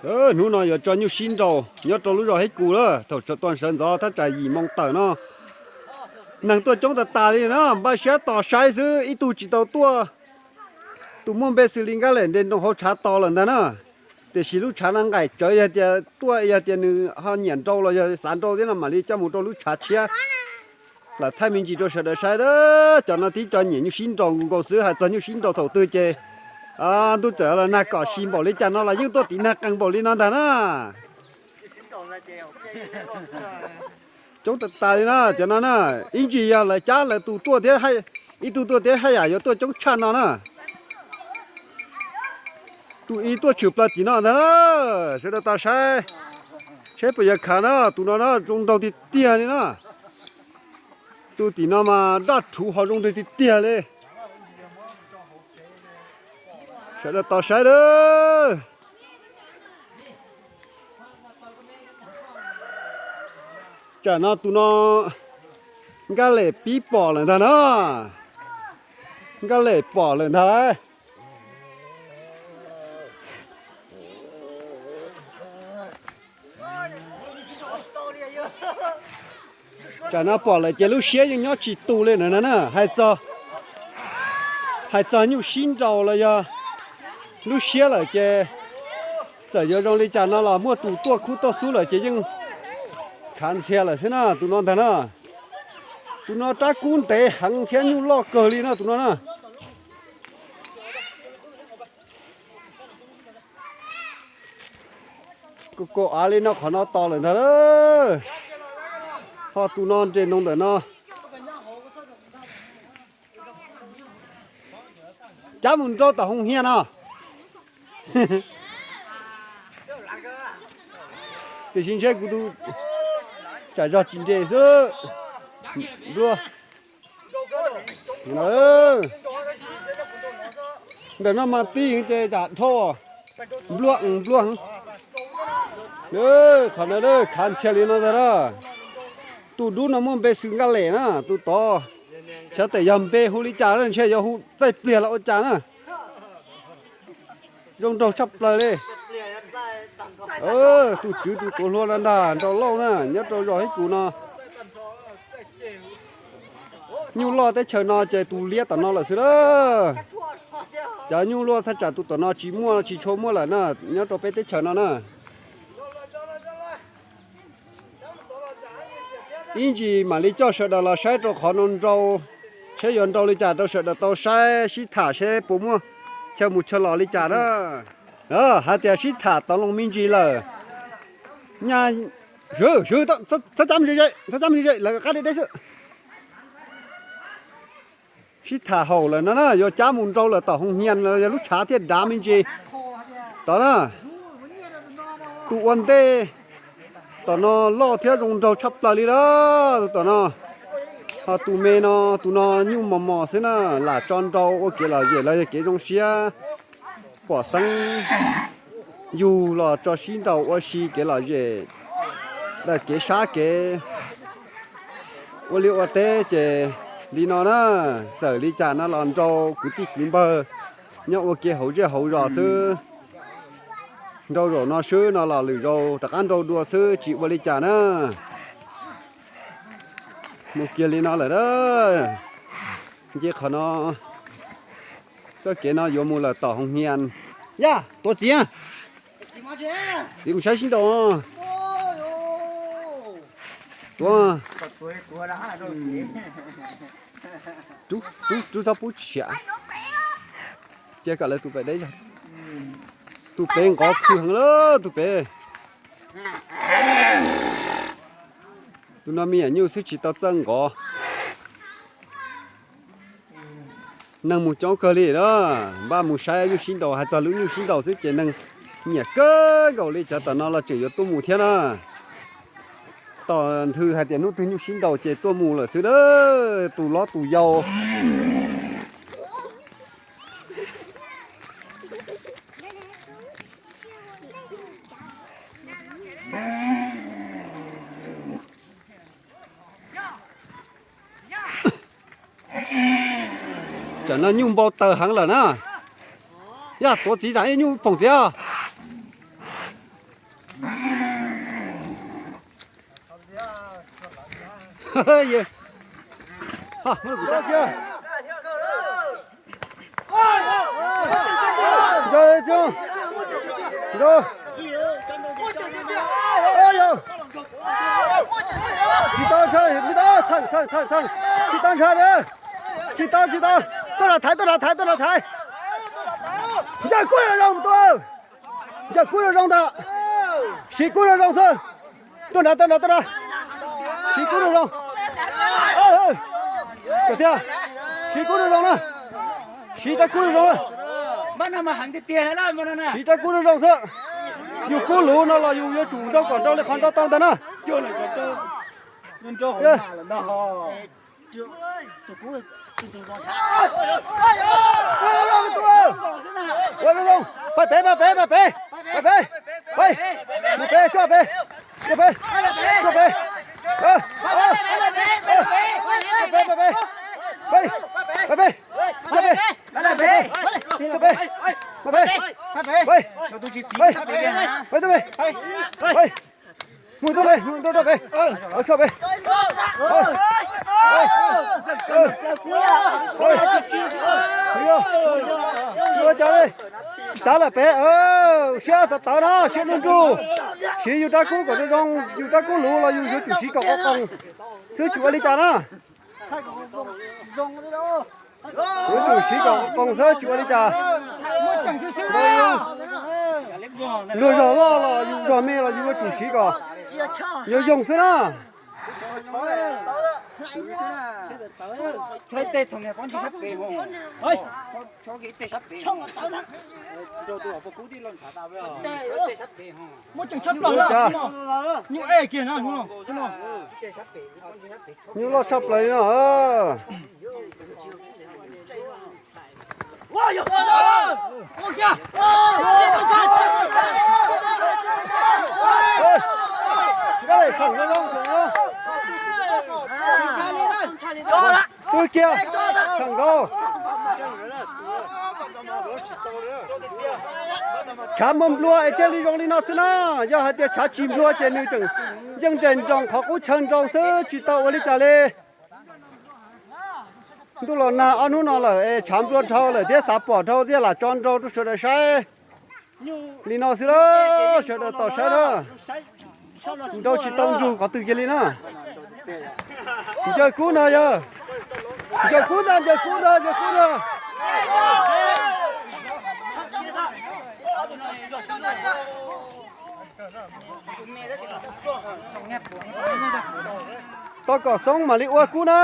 Hnub no yuav tso nyuj sib nraus nyob rau lub zos Hib Kus lawm, thaum sawv tuaj sawv ntxov thaj tsam yim moo tawm no, neeg tuaj coob tas tas li na, npaj siab tos saib xwb, ib tug tsis tau tuaj. Tus muaj npe xws li Nkaj Lem nres nroos hauv tshav tos lawm ntag na. Tiam sis lub tshav no nqaim tsawv, yog tias tuaj, yog tias nws ho nyiam nrau los yog xav nrau thiab no mam li coj mus rau lub tshav tshiab. Lam thaij me ntsis rau sawv daws saib, cov no tib co nyiam nyuj sib nraus nkaus xwb, hais txog nyuj sib nraus thaum twg ces ntuj txawm los nag kom si npaum li cas no los yeej tuaj tiv nag qees npaum li no ntag na. Coob tas tas li na cov no na, ib ntsis yog lawv cab lawv tus tuaj thiab, ib tug tuaj thiab haj yam yuav tuaj coob tshaj no na. Tus ib tuaj tshwm plaws tim no ntag na, sawv daws tos saib, saib puas yog khav na, tus no na zoo nraug tiag tiag li na. Tus tim no mas daj rhuv ho zoo nraug tiag tiag li. Sawv daws tos saib lawm. Tsam no tus no Nkaj Lem pib pom lawm ntag na. Nkaj Lem pom lawm ntag lauj. Tsam no pom lawm ces lub siab yeej nyob tsis tus li na. Hais txog nyuj sib nraus los yog lub siab lawm ces txawm yuav zoo li cas no los muaj tus tuaj khub tuaj xub lawm ces yeej khav ntxhias lawm xwb na tus no ntag na. Tus no rab kub ntev heev thiab nyuj loj kawg li no tus no na. Kaum av li no qhov no tos lawm ntag. Ho tus no nres noo ntawm no. Cab mus nrau tom hoo hia no. Tiam sis ntshe kuv tus tsam zog tsis nres xwb. Nplua. Ntawm no mas tij ces tam dhau. Nplua nplua. Qhov no khav ntxhias li no ntag na. Tus dub no muaj npe xws Nkaj Lem na, tus tod xyov tes yog npe hu li cas na, ntshe yuav hu txaij pliag los ua cas na. Zoo nraug tshaj plaws li. Tus tswv tus tuav hluas no ntag nraug lauj na, nyob rau zos Hib Kus no. Nyuj loj teb chaws no ces tus liab tom no lawm xwb lawm. Cov nyuj loj thaj tsam tus tom no tsis muaj, tsis tshua muaj lawm na, nyob rau peb teb chaws no na. Ib ntsis mam li coj sawv daws los saib rau qhov no nrau, saib yuav nrau li cas rau sawv daws tau saib sib tham seb puas muaj chaw mus chaw los li cas na. Hais tias sib tham tau loo me ntsis lawm. Nyaj, txhob cab me ntsis, txhob cab me ntsis, lawv qab deb deb xwb. Sib tham haum lawm no na, yuav cab mus nrau lawm tom hoo hia los yog lub tshav thiaj dav me ntsis. Tod na, tus ua ntej tom no loj thiab zoo nraug tshaj plaws li na. Tom no, ho tus me no, tus no nyuj mos mos xwb na, lam tso nrau ua kev lom zem los yog kev zoo siab. Pom xeeb yug los tso sib nraus ua si kev lom zem, daws kev sab kev ua liaj ua teb ces li no na. Txawm li cas no los nrau kwv tij kwv npawg nyob ua ke hauv zej hauv zos xwb. Nrau zaum no swb no los lwm zaus rov qab nrau dua xwb tsis ua li cas na. Mus kiag li no lawm a. Nce qhov no, txoj kev no yuav mus lawm tom hoo hia. Yaj, tuav txiv. Txiv mus saib sib nraus. Tuav, rub, rub txhob pub tshiav. Cia kom lawv tus pem deb zog. Tus pem nqov khw heev lawm tus pem. Tus no me nyuam nyuj xwb tsis tau txawj nqov. Neeg mus coob kawg li na, npaj mus saib nyuj sib nraus, hais txog lub nyuj sib nraus xwb ces neeg nyiam kawg nkaus li. Cov tom no los tseem yuav tuaj mus thiab na. Tom nthwv hais tias hnub twg nyuj sib nraus ces tuaj mus lawm xwb a, tus hlob tus yau. Tam no nyuj npau taws heev lawm na. Yaj, tuav txiv tam ib nyuj phoom txiv os. Yog. Nco, nco. Tsis tau ntshai, tsis tau, txheej, txheej, txheej, txheej. Tsis tau ntshai, tsis tau, tsis tau. Tuaj nram thaiv, tuaj nram thaiv, tuaj nram thaiv. Ncaws kub zoo zoo tus. Ncaws kub zoo zoo ntag. Siv kub zoo zoo xwb. Tuaj nrad, tuaj nrad, tuaj nrad. Siv kub zoo zoo. Tiag, siv kub zoo zoo na. Siv rab kub zoo zoo na. Siv rab kub zoo zoo xwb. Yus kub luv no los yus yuav tsum nrau kom nrau li qhov nrau tau ntag na. Pais pem, pais pem, pais pem, pais pem, pais, mus pem, tso pem, tso pem, tso pem, pais pem, pais pem, pais pem, tso pem, tso pem, pais pem, pais pem, pais, pais tuaj pem, pais. Mus tuaj pem, mus tuaj pem, tso pem. Ua cas li, txav lawm pem, siab tawv tawv na, siab nruj nruj. Siv yus rab kub kom zoo zoo, yus rab kub luv los yus yuav tsum siv kom qos qoos xwb, tsis ua li cas na. Yuav tsum siv kom qos qoos xwb, tsis ua li cas. Luag zog loj los yus zog me los yus yuav tsum siv kom yuav zoo xwb na. Nyuj loj tshaj plaws li no. Twb kiag, txheem nkaus. Tshav muaj nplua es thiaj li zoo li no xwb na. Yog hais tias tshav tsis nplua ces nws tseem yeej nres nroos qhov qub chaw nrau xwb, tsis tau ua li cas li. Ntuj los nag ob hnub no lawm es tshav nplua dhau lawm thiab xav pom dhau thiaj lam tso nrau rau sawv daws saib. Li no xwb lawm, sawv daws tos saib na. Nrau tsis tau nrug qhov twg kiag li na. Ncaws kub no yog, ncaws kub ntag, ncaws kub ntag, ncaws kub ntag. Tos kom xoob mam li ua kub na.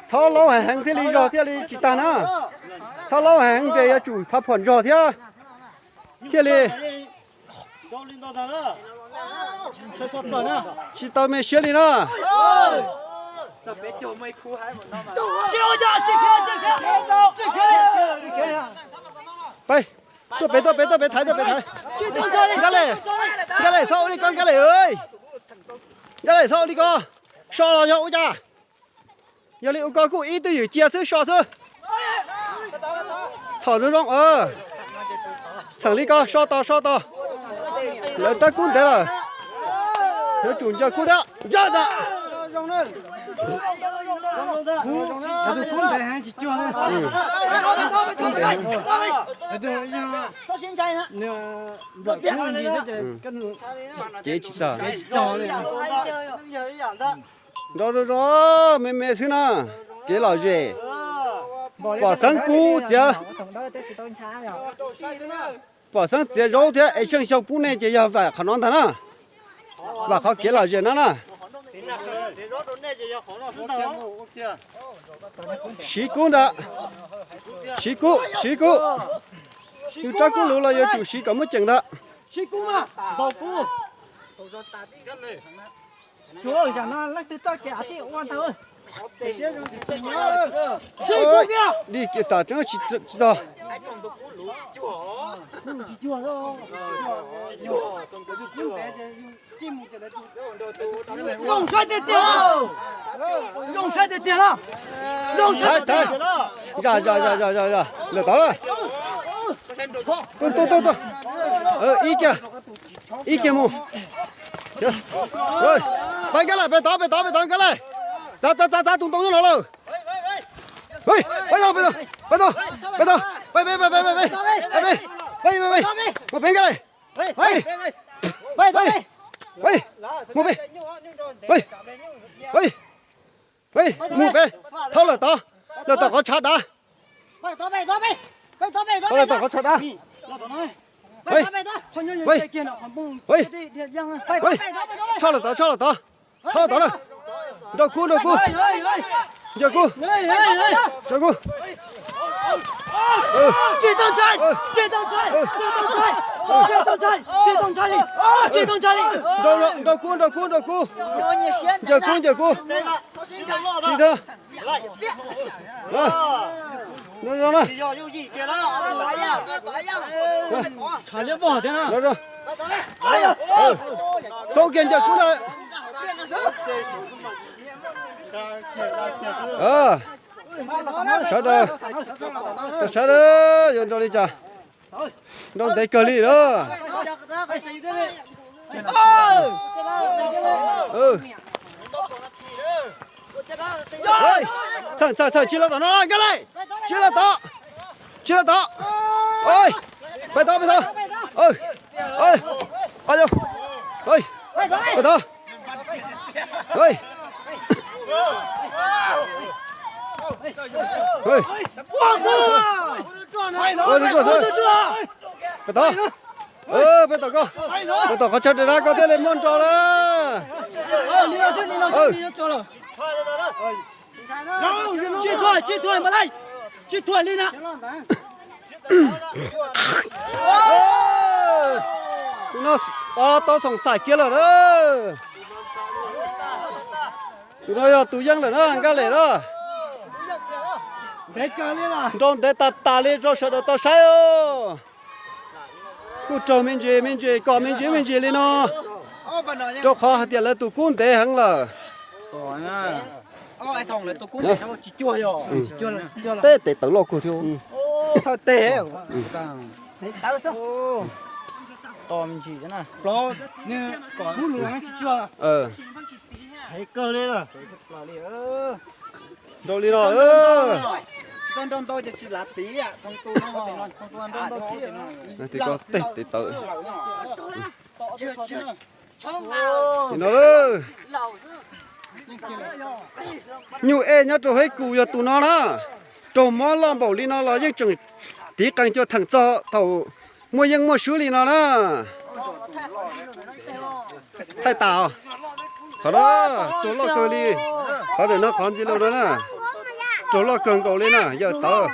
Txhob laub heev heev thiaj li zog thiaj li tsis tag na. Txhob laub heev heev ces yuav tsum pha phom zog thiab, thiaj li tsis tau me siab li na. Peb, tuaj pem, tuaj pem, tuaj pem thaiv, tuaj pem thaiv. Nkaj Lem, Nkaj Lem, txhob ua li ko Nkaj Lem. Nkaj Lem, txhob ua li ko. So los yog ua cas? Yog li ua ko kuj ib twj ywm cia xwb, so xwb. Txhom zoo zoo. Txheem li ko, so tos, so tos. Lawv rab kub ntev lawm. Yuav tsum ncaws kub thiab, ncaws ntag. Kev tsis txog. Nrau zog zog me me xwb na. Kev lom zem. Pom xeeb kub txiav, pom xeeb txiav zaub thiab es xyeej xyoo pub nej ces yog vam qhov no ntag na. Vam qhov kev lom zem no na. Siv kub ntag. Siv kub, siv kub. Yus rab kub luv los yuav tsum siv kom muaj ceem ntag. Di kiag tas tseeb tsis txog. Zoo saib tiag tiag, zoo saib tiag tiag. Lawm tod lawm. Tuaj, tuaj, tuaj, tuaj. Ib kiag, ib kiag mus. Peb nkag lawm, peb tod, peb tod, peb tod nkag lawm. Txav, txav, txav, txav tus ntoo nyob no lawm. Peb tod, peb tod, peb tod, peb tod, peb tod, peb, peb, peb, mus peb nkag lawm. Peb, peb, mus peb, peb, peb, mus peb, thauj lawm tod, lawm tom qhov tshav dav. Thauj lawm tom qhov tshav dav. Peb, peb, tshaj lawm tod, tshaj lawm tod. Thauj tod na. Nrog kub, nrog kub. Nrog kub, nrog kub. Nrog kub, nrog kub, nrog kub. Ncaws kub, ncaws kub. Tsis tau. Xoob kiag ncaws kub na. Sawv daws, sawv daws yuav nrau li cas? Nrau ntev kawg li lawm. Txhawm, txhawm, txhawm, tsis los tom no, nkag lawm. Tsis los tom, tsis los tom. Peb tod, peb tod. Peb tod. Peb tod, peb tom koj, peb tom qhov chaw dav dav koj thiaj li muaj nrau lawm. Tsis thuam, tsis thuam mas lawm, tsis thuam li na. Tus no tau xoom xaim kiag lawm na. Tus no yog tus yeej lawm na, Nkaj Lem na. Nrau ntev tas tas li rau sawv daws tau saib os. Kuj raug me ntsis me ntsis, kom me ntsis me ntsis li no, rau qhov hais tias lawv tus kub ntev heev lawm. Teb tes tawv loj kawg thiab. Nrau li no. Tes koj, tes tes tawv. Nim no nyuj ej nyob rau Hab Kus yog tus no na. Raug mob loj npaum li no los yeej tseem tiv qees cua theem txog thaum muaj yeej muaj swb li no na. Thaij tas, qhov no raug loj kawg li. Qhov ntawm no qhov ntxi lus no na, raug loj kawg nkaus li na, yawm tawv.